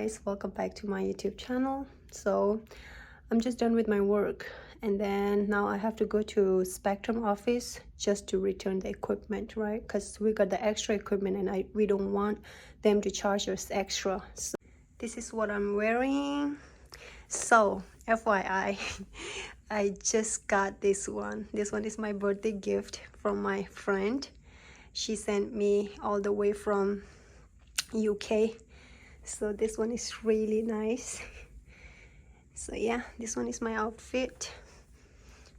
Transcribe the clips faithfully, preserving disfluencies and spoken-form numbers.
Welcome back to my YouTube channel. So I'm just done with my work, and then now I have to go to Spectrum office just to return the equipment, right? Because we got the extra equipment, and I we don't want them to charge us extra. So this is what I'm wearing. So F Y I, I just got this one. This one is my birthday gift from my friend. She sent me all the way from U K. So this one is really nice. So yeah, this one is my outfit.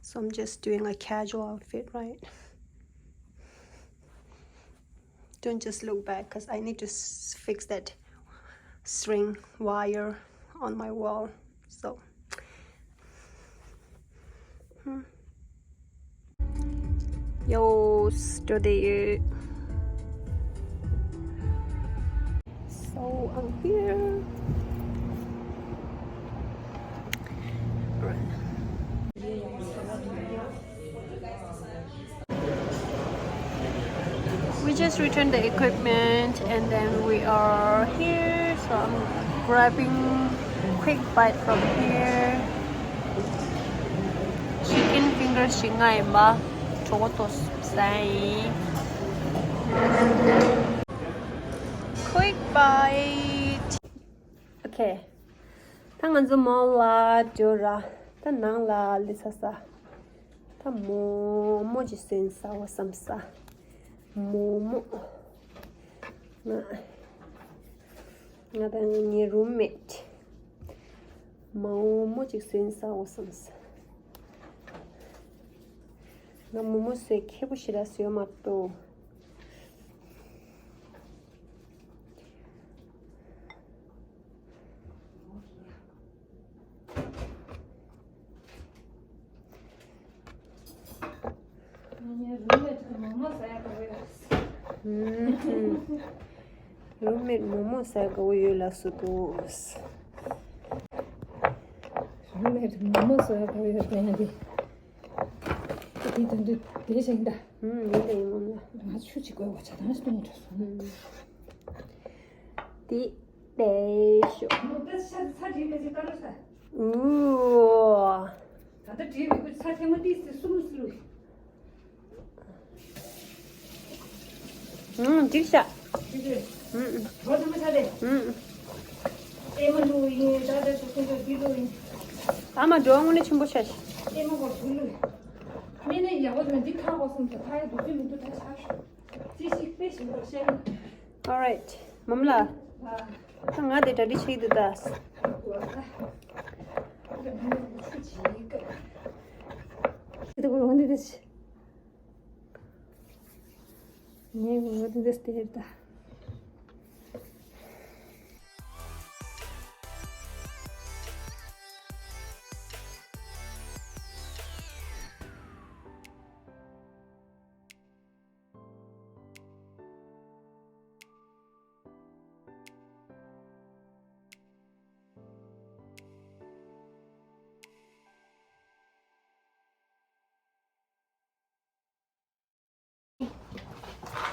So I'm just doing a casual outfit, right? Don't just look back, because I need to s- fix that string wire on my wall. So hmm. Yo, still there. So I'm here. We just returned the equipment and then we are here. So I'm grabbing quick bite from here. Chicken fingers ཞིག་ང་ཡིན་པ། གྲོགས་ཏོ་ཟ་ཡིན། Quick bite. Okay. ད་ང་ཚོ་མོལ་ལ་འགྲོ་ར། ད་ནང་ལ་ལི་ས་ས། ད་མོག་མོག་ཅིག་སོན་ཟ་བ་བསམ་ས། མོག་མོག་ང་ང་དང་ངའི་རུམ་མེཊ། མོག་མོག་ཅིག་སོན་ཟ་བ་བསམ་ས། ང་མོག་མོག་བཟོ་མཁས་པོ་ཞེ་དྲག་བཟོས་མ་གཏོགས། རུམ་མེཊ་མོག་མོག་ཟ་དགའ་བོ་ཡོད་ལ་སུ་དུ། རུམ་མེཊ་མོག་མོག་ཟ་དགའ་བོ་ཡོད་པས་ཡང་དེ། དེ་དོན་དུ་དེ་བཞིན་ད། ཨུམ། ཡིན་ད་ཡིན་མོ་ལ། ང་ཆུ་ཅིག་དགོས་པ་ཆ་ཚང་སྟོན་འགྲོ་སོང་། ཨུམ། དེ་དེ་ཤོག་ད་ས་ས་དེ་ག་ཅིག་ཀ་རོ་ས། ཨུ། ད་ལྟ་དེ་མི་དགོས་ས་ཐེངས་མ་དེ་སུ་མི་སུ་ལུས། ཨུམ། འགྲིག་ཤག་ཨུམ། ཨུམ། ཨེ་མ་འགྲོ་ཡིན། ད་ལྟ་ཚོ་ཁོང་ཚོ་འདི་འགྲོ་ཡིན། ཨ་མ་འགྲོ་དངོས་གནས་ཆེན་པོ་ཤག་ཨེ་མ་གོ་སུ་ལུས། མི་ནི་ཡག་པོ་མི་འདི་ཁ་གོ་སོང་ཚོ་ཁ་ཡ་འདུག་ཅི་མི་འདུག་ད་ཆག་ཤོག་ཅི་ཞིག་དཔེ་ཞིག་འགྲོ་ཤེས། Alright. མམ་ལ། ད་ང་དེ་གྲ་སྒྲིག་བྱེད་ཀྱི་འདུག་ད། དེ་གོ་འོན་ཏེ་དེ་ཆེ། ངས་འོན་ཏེ་དེ་སྟེར་ད།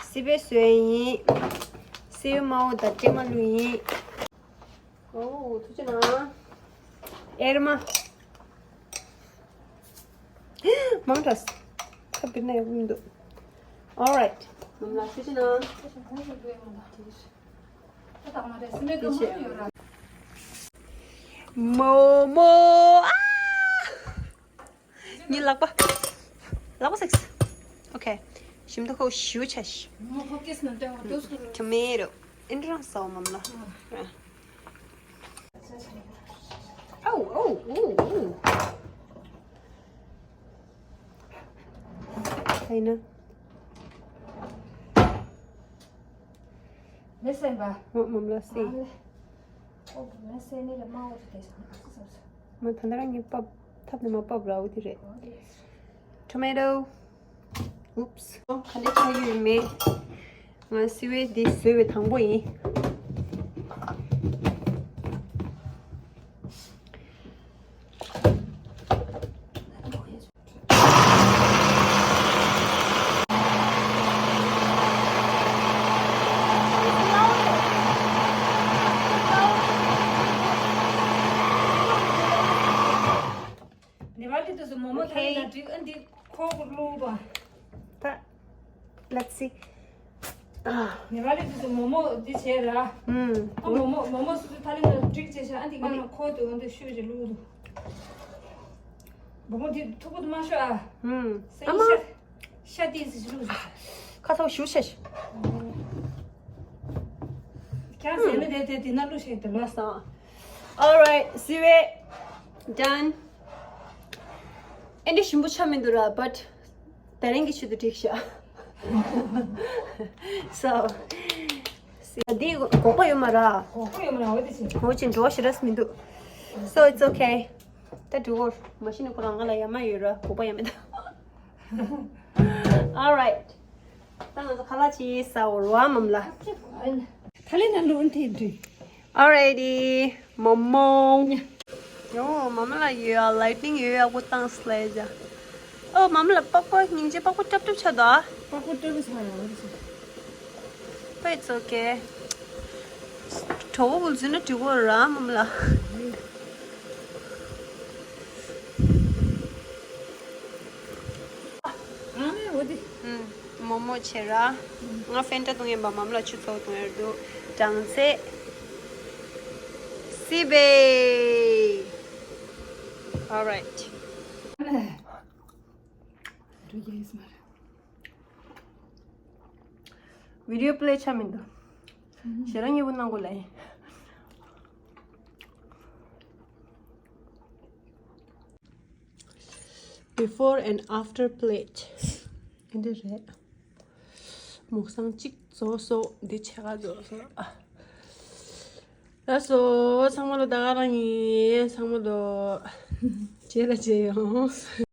སི་པན་བཟོས་ཡིན། སེའུ་དམར་པོ་དང་སྲན་མ་བླུགས་ཡིན། ཨོ་ཐུགས་རྗེ་གནང་། ཨེར་མ། མང་དྲགས། ཁ་བིར་ན་ཡག་པོ་མི་འདུག Alright. མམ་ལ་ཐུགས་རྗེ་གནང་། མོག་མོག་ཨ། ངའི་ལག་པ། ལག་པ་སེགས། Okay. ཞིམ་མདོག་ཁ་པོ་ཞེ་པོ་ཆགས་ཤག Tomato. ཨེ་འདྲ་རང་ཟ་བ་མམ་ལ། ཨོ་ཨོ་ཨོ་ཨོ། ཨེ་ན། མི་སེམས་པ། ཨོ་མམ་ལ་སེ། ཨ་ལེ། ཨོ་མི་སེ་ནི་ལ་མ་འོ་དེ་སེམས་སེམས། མ་ད་ལྟ་རང་གི་པབ་ཐབ་ནས་མ་པབ་ར་འོ་དེ་རེད། Tomato. Oops. ག་འདྲ་ཆགས་ཡོད་མེད། ང་སི་པན་འདི་བཟོས་པའི་དང་པོ་ཡིན། Let's see. ཨ། ངེས་པར་དུ་མོག་མོག་འདི་བྱས་ར། ཨུམ། ཨ་མོག་མོག་མོག་མོག་སོ་སོ་ཐ་ལི་ན་འགྲིག་བྱས་ཤག་ཨ་འདི་ང་ཁོ་དུ་འོན་ཏེ་ཤུ་ཞིག་བླུགས་འདུག་མོག་མོག་འདི་ཐུག་པོ་དུ་མ་ཤོག་ཨ། ཨུམ། སེང་ཨ་མ། ཤ་ཤ་ཏིས་ཞིག་བླུགས་འདུག་ཁ་ཚ་བོ་ཞུ་ཤེས། ཁྱང་ཟེར་ན་དེ་དེ་དེ་ན་བླུགས་ཤིག་དེ་ལ། Alright, see you. Done. ཨེ་འདྲ་ཞིམ་པོ་ཆགས་མི་འདུག་ར། But དེ་རིང་གི་ཆུ་དུ་འགྲིག་ཤག So, འདི་དགོས་པ་ཡོད་མ་ར། དགོས་པ་ཡོད་མ་ར། འོ་དེ་ཅི། འོ་ཅི་འགྲོ་ཞེ་རེས་མི་འདུག So it's okay. ད་འགྲོ་གོ། མ་གཞི་ནས་ཁོ་རང་ང་ལ་ཡ་མ་ཡོད་ར། དགོས་པ་ཡ་མེད། Alright. ད་ང་ཚོ་ཁ་ལག་ཅིག་ཟ་འོར་བ་མམ་ལ། ཐ་ལི་ན་ལུ་འཐེན་དུས། Alrighty. མོག་མོག་ཡོ། མ་མ་ལ་ཡོད་ཡ། Lighting ཡོད་ཡ། གོ་ཏང་སླེ་ཇ། ཨོ། མ་མ་ལ་པགས་པ་སྙིང་རྗེ། པགས་པ་ཀྲབ་ཀྲབ་ཆགས་འདུག་ཨ། པགས་པ་ཀྲབ་ཆགས་ཡ་བར་ཆགས། But it's okay. གྲོགས་པོ་བུ་འཛུལ་ན་འགྲིག་གོ་ར་མ་མ་ལ། ཨ་མའི་འོ་དེ། ཨུམ། མོག་མོག་བྱེད་ར། ང་ཧྥན་ཏ་བཏུང་ཡིན་པ། མམ་ལ་ཆུ་ཚོད་བཏུང་ཡར་འདུག་གྲང་ཚེ། སི་བེ། Alright. Video play ཆ་མི་འདུག་ཞེ་རང་ཉེ་བོ་གནང་དགོས་ལ་ཡིན། Before and after plate. འདི་རེད། མོག་སང་གཅིག་རྫོགས་སོ། འདི་ཕྱེད་ཀ་རྫོགས་སོ། ཨ། ལགས་སོ། ཚང་མ་ལོ་ད་ག་རང་ཡིན། ཚང་མ་ལོ་རྗེས་ལ་མཇལ་ཡོང་།